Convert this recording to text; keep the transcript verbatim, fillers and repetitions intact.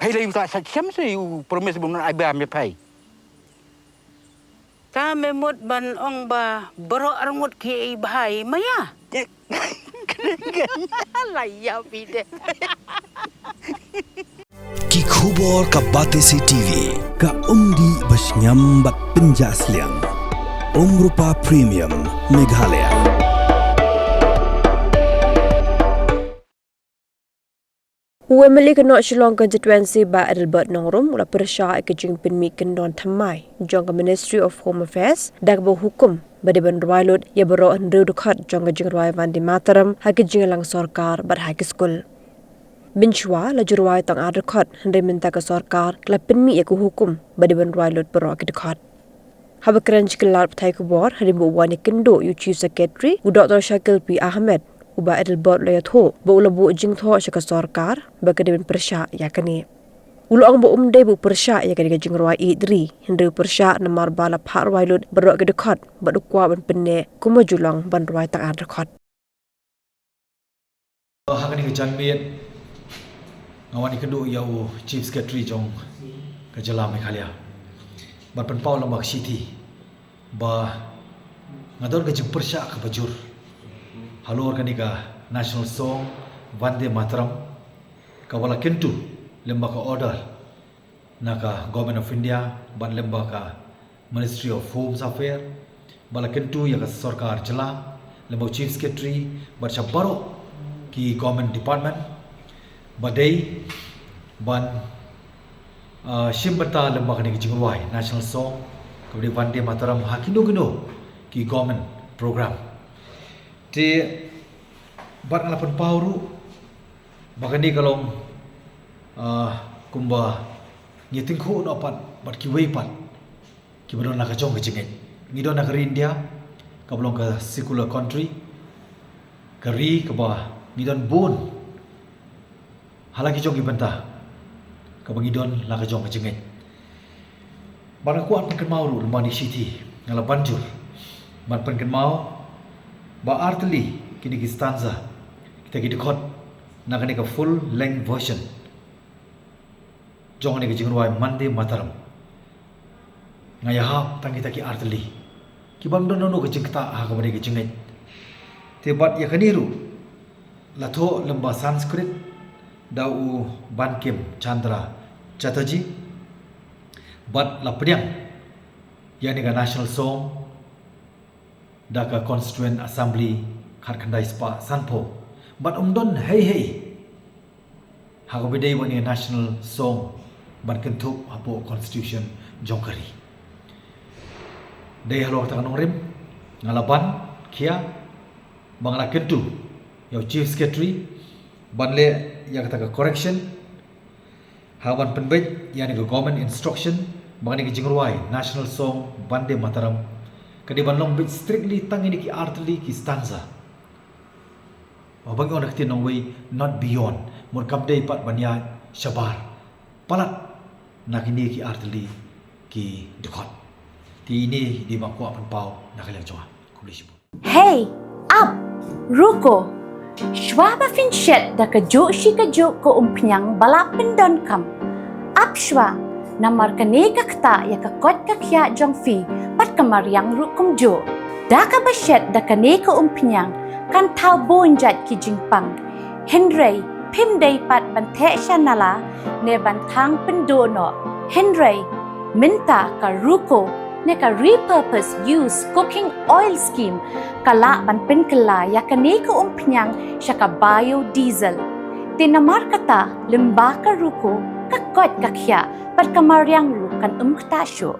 Phai lei u ta sa chem se u promise bun ai ba me phai. Ta me mut ban ong ba baroh arngut ki ei bhai maya. La ya bide. Ki khubor ka Batesi T V, ka umdih ba shngiam bad pynjah sliang. Umrupa Premium Meghalaya. U M L A ka North Shillong Constituency Bah Adelbert Nongrum u la pyrshah ïa ka jingpynmih kyndon thymmai jong ka Ministry of Home Affairs da kaba hukum ba dei ban rwai lut ïa baroh hynriew dkhot jong ka jingrwai Vande Mataram ha ka jingïalang sorkar bad ha ki skul. Mynshuwa la ju rwai tang ar dkhot, hynrei mynta ka sorkar ka la pynmih ïa ka hukum ba dei ban rwai lut baroh ki dkhot. Haba kren sha ki lad pathai khubor hadien ba u wan ïakynduh ïa u Chief Secretary, u Doctor Shakil P Ahmed, u Bah Adelbert u la ïathuh ba u la buh jingthoh sha ka sorkar ba ka dei ban pyrshah ïa kane. U la ong ba um dei ba u pyrshah ïa kane ka jingrwai ïeid ri, hynrei u pyrshah namar ba la phah rwai lut baroh ki dkhot bad u kwah ban pynneh kumba ju long ban rwai tang ar dkhot. Ha kane ka janmiet nga wan ïakynduh ïa u Chief Secretary jong ka jylla Meghalaya ban pynpaw lem bad ka shithi ba nga don ka jingpyrshah kaba jur halor kane ka national song Vande Mataram, kaba la kyntu lem bad ka order na ka Government of India bad lem bad ka Ministry of Home Affairs, ba la kyntu ïa ka sorkar jylla lem bad u Chief Secretary bad sha baroh ki government department ba dei ban, ah, shim bynta lem bad kane ka jingrwai national song kaba dei Vande Mataram ha kino kino ki government program. Te bad nga la pynpaw ruh ba kane ka long, ah, kumba ngi tyngkhuh noh pat bad kiwei pat kiba don la ka jong ka jingngeit. Ngi don ha ka ri India kaba long ka secular country, ka ri kaba ngi don bun ha la ki jong ki bynta kaba ngi don la ka jong ka jingngeit. Bad nga kwah pynkynmaw ruh lem bad kane ka shithi, nga la ban jur ban pynkynmaw ba artylli kine ki stanza, kita ki dkhot na kane ka full length version jong kane ka jingrwai Vande Mataram. Nga ïahap tang kita ki artylli kiba ym don nangno ka jingktah ha kaba dei ka jingngeit. Te bad ïa kane ruh la thoh lem bad Sanskrit da u Bankim Chandra Chatterjee, bad la pdiang ïa kane ka national song da ka Constituent Assembly khatkhyndai spah sanphew. Bad um don hei hei ha kaba dei bad kane ka national song ban kynthup hapoh constitution jong ka ri. Dei halor kata ka nongrim nga la ban khia ba nga la kyntu ïa u Chief Secretary ban leh ïa kata ka correction, ha ban pynbeit ïa kane ka government instruction ba kane ka jingrwai national song Vande Mataram ka dei ban long beit strictly tang kine ki artylli ki stanza. Ba ngi ong da ka ktien nongwei, not beyond. Mut kam dei pat ban ïaid shabar palat na kine ki artylli ki dkhot. Te ine i dei ba nga kwah pynpaw na ka liang jong nga. Khublei shibun. Hey, ap, ruko. Shuwa ba phin shet da kajuh shi kajuh ka umphniang ba la pyndonkam, ap shuwa, namar kane ka ktah ïa ka koit ka khiah jong phi bad ka mariang ruh kumjuh. Da kaba shet da kane ka umphniang kan thaw bun jait ki jingpang. Hynrei phim dei pat ban theh sha nala ne ban thang pynduh noh. Hynrei mynta ka ruko ne ka repurpose use cooking oil scheme ka lah ban pynkylla ïa kane ka umphniang sha ka biodiesel. Te namar kata lyngba ka ruko ka koit ka khiah bad ka mariang ruh kan ym ktah shuh.